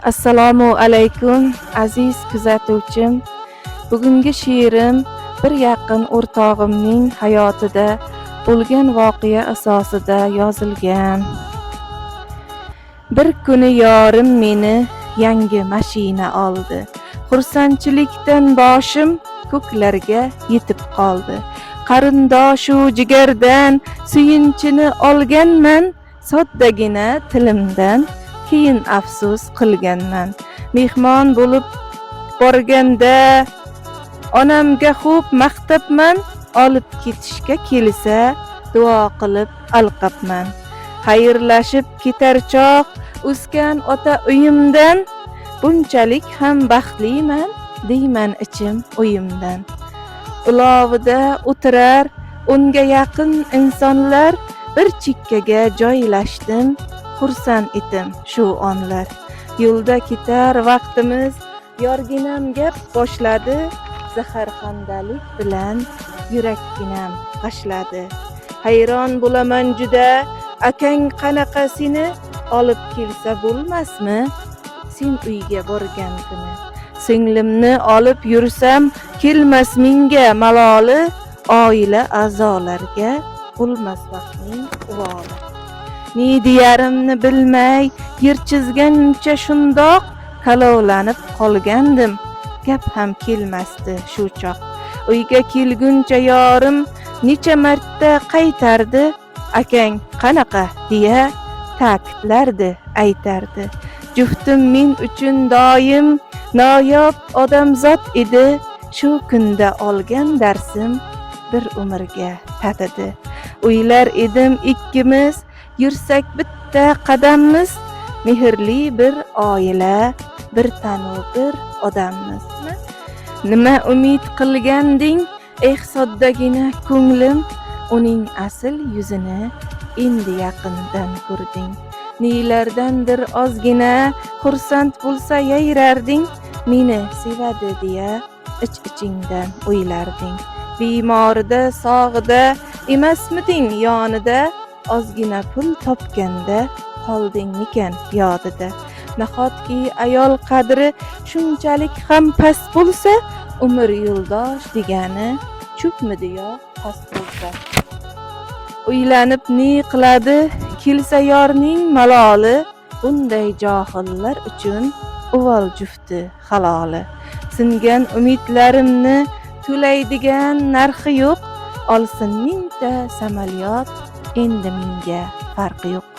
Assalomu alaykum, aziz kuzatuvchim. Bugungi she'rim bir yaqin o'rtog'imning hayotida bo'lgan voqea asosida yozilgan. Bir kuni yorim meni yangi mashina oldi. Xursandchilikdan boshim ko'klarga yetib qoldi. Qarindoshu jigardan suyunchini olganman, soddagina tilimdan keyin afsus qilganman. Mehmon bo'lib borganda onamga xo'p maqtabman, olib ketishga kelsa duo qilib alqabman. Xayrlashib ketar chog' o'sgan ota uyimdan, bunchalik ham baxtliman deyman ichim o'yimdan. Ulovida o'tirar 10ga yaqin insonlar, bir chekkaga joylashdim, xursand edim shu onlar. Yo'lda ketar vaqtimiz yorginam gap boshladi, zaharxandalik bilan yurakkinam g'ashladi. Hayron bo'laman juda, akang qanaqa seni olib kelsa bo'lmasmi sen uyga borgan kuni? Singlimni olib yursam kelmas menga maloli, oila a'zolarga bo'lmas vaqtning uvoli. Ne deyarimni bilmay yer chizgancha shundoq kalovlanib qolgandim, gap ham kelmasdi shu choq. Uyga kelguncha yorim necha marta qaytardi, akang qanaqa deya ta'kidlardi, aytardi. Juftim men uchun doim noyob odamzod edi, shu kunda olgan darsim bir umrga tatidi. O'ylar edim, ikkimiz yursak bitta qadammiz, mehrli bir oila, bir tanu bir odammiz. Nima umid qilganding, eh, soddagina ko'nglim, uning asl yuzini endi yaqindan ko'rding. Nelardandir ozgina xursand bo'lsa yayrarding, meni sevadi deya ich ichingdan o'ylarding. Bemorida, sog'ida emasmiding yonida, ozgina pul topganda qoldingmikan yodida? Nahotki ayol qadri shunchalik ham past bo'lsa, umr yo'ldosh degani cho'pmidi yo past bo'lsa? Uylanib ne qiladi kelsa yorning maloli, bunday johillar uchun uvol jufti haloli. Singan umidlarimni to'laydigan narxi yo'q, olsin mingta samolyot, endi menga farqi yo'q.